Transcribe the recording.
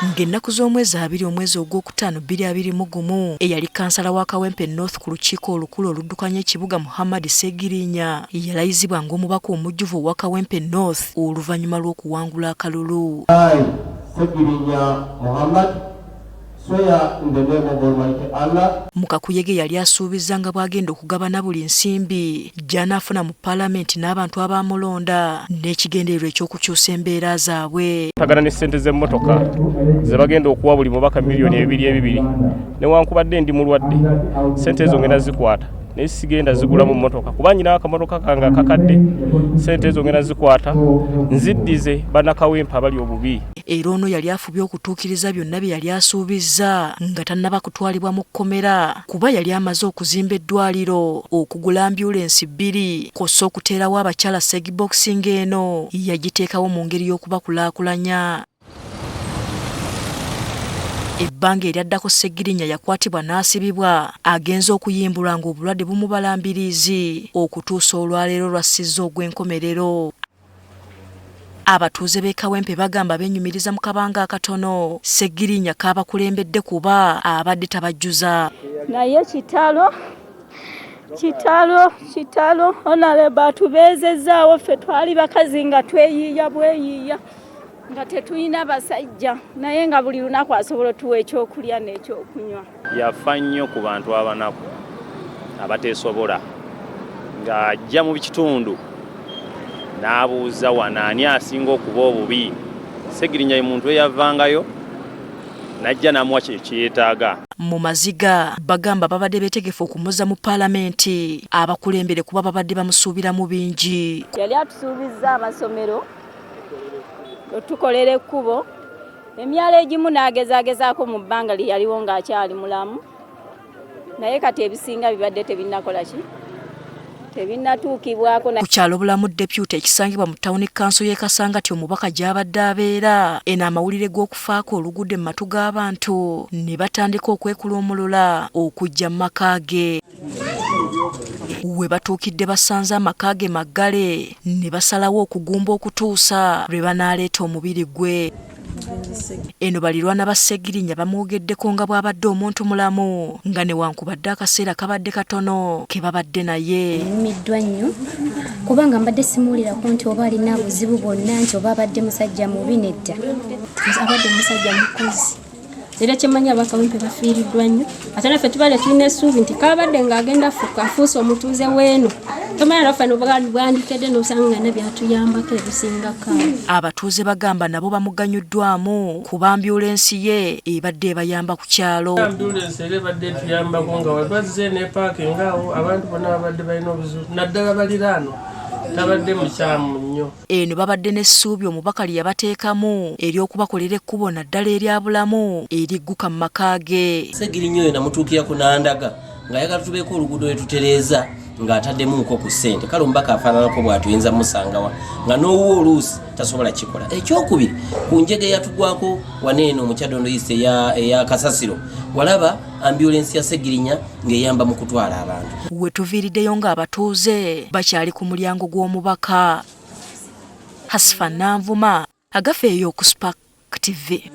Ng'ennaku z'omwezi 2 omwezi ogwokutaano 2021, eyali kansala wa Kawempe North ku lukiiko olukulu oluddukanya ekibuga Muhammad Ssegirinya yalayizibwa ng'omubaka omujjuvu owa Kawempe North oluvannyuma lw'okuwangula akalulu. I, Ssegirinya Muhammad, swear in the name of Almighty Allah. Mu kakuyege yali asuubizza nga bw'agenda okugabana buli nsimbi gy'anaafuna mu paalamenti n'abantu abaamulonda n'ekigendererwa eky'okukyusa embeera zaabwe. Tagana ne ssente z'emmotoka ze bagenda okuwa buli mubaka miliyoni 2 2, newankubadde ndi mulwadde, ssente ezo ngenda zikwata, naye sigenda zigulamu mmotoka kuba nyina akamotoka kange akakadde. Ssente ezo ngenda zikwata nziddize bannakawempe abali obubi. Era ono yali afubye okutuukiriza byonna bye yali asuubizza nga tannaba kutwalibwa mu kkomera, kuba yali amaze okuzimba eddwaliro, okugula ambyulensi bbiri, kw'ossa okuteerawo abakyala sex box, ng'eno yagiteekawo mu ngeri y'okubakulaakulanya. Ebbanga eryaddako Ssegirinya yakwatibwa n'asibibwa, agenze okuyimbulwa ng'obulwadde bumubalambirizi okutuusa olwaleero lwassizza ogw'enkomerero. Abatuuze b'e Kawempe bagamba beenyumiriza mu kabanga akatono Ssegirinya k'abakulembedde, kuba abadde tabajjuza. Naye kitalo, kitalo, kitalo! Honorable atubeezezzaawo. Ffe twali bakazi nga tweyiiya bweyiiya, nga tetulina basajja, naye nga buli lunaku asobola otuwa ekyokulya n'ekyokunywa. Yafa nnyo ku bantu abanaku abateesobola, ng'ajja mu kitundu n'abuuza, "Wano ani asinga okuba obubi?" Segirinya ye muntu eyavangayo n'ajja n'amuwa kye yeetaaga. Mu maziga bagamba babadde beetegefu okumuzza mu paalamenti abakulembere, kuba babadde bamusuubiramu bingi. Yali atusuubizza amasomero, otukolera ekkubo, emyalo egimu n'agezaagezaako mu bbanga lye yaliwo ng'akyali mulamu, naye kati ebisinga bibadde tebinnakola ki, tebinnatuukibwako. Ku kyalo Bulamu Deputy ekisangibwa mu tawuni kanso y'e Kasangati, omubaka gy'abadde abeera, eno amawulire g'okufaako olugudde mu matu g'abantu ne batandika okwekulumulula okujja mu maka ge. We batuukidde basanze amaka ge maggale, ne basalawo okugumba okutuusa lwe banaaleeta omubiri gwe. Eno balirwana ba Ssegirinya bamwogeddeko nga bw'abadde omuntu mulamu, nga newankubadde akaseera kabadde katono ke babadde naye. Nyumiddwa nnyo kubanga mbadde simuwulirako nti oba alina buzibu bwonna, nti oba abadde musajja mubi, nedda. Abadde musajja mukozi, era kyemanyi abakawempe bafiiriddwa nnyo, ate naffe tubadde tulina essuubi nti kabadde ng'agenda fuka afuuse omutuuze weeno, tomanya naffe bwandikedde n'osanga nga nabyatuyambako ebisingako awo. Abatuuze bagamba nabo bamuganyuddwamu kuba ambyulensi ye ebadde ebayamba ku kyalo. Ambulensi era ebadde etuyambako nga webazze ne paakinga awo, abantu bonna babadde balina obuzibu, naddala baliraano, tabadde mukyamu nnyo. Eno babadde n'essuubi omubaka lye yabateekamu ery'okubakolera ekkubo, naddala erya Bulamu erigguka mu maka ge. Segirinya oyo namutuukirako n'andaga ng'ayagala tubeeko oluguudo lwe tutereeza ng'ataddemuuko ku ssente. Kale omubaka afaananako bw'atyo oyinza musangawa nga n'owuwa oluusi tasobola kikola? Ekyokubiri, ku njega eyatugwako waneeno mu Kyadondo East eya kasasiro, walaba ambulensi ya Segirinya ng'eyamba mu kutwala abantu. We tuviiriddeyo ng'abatuuze bakyali ku mulyango gw'omubaka. Hasifa Nanvuma, agafeeyo ku Spark TV.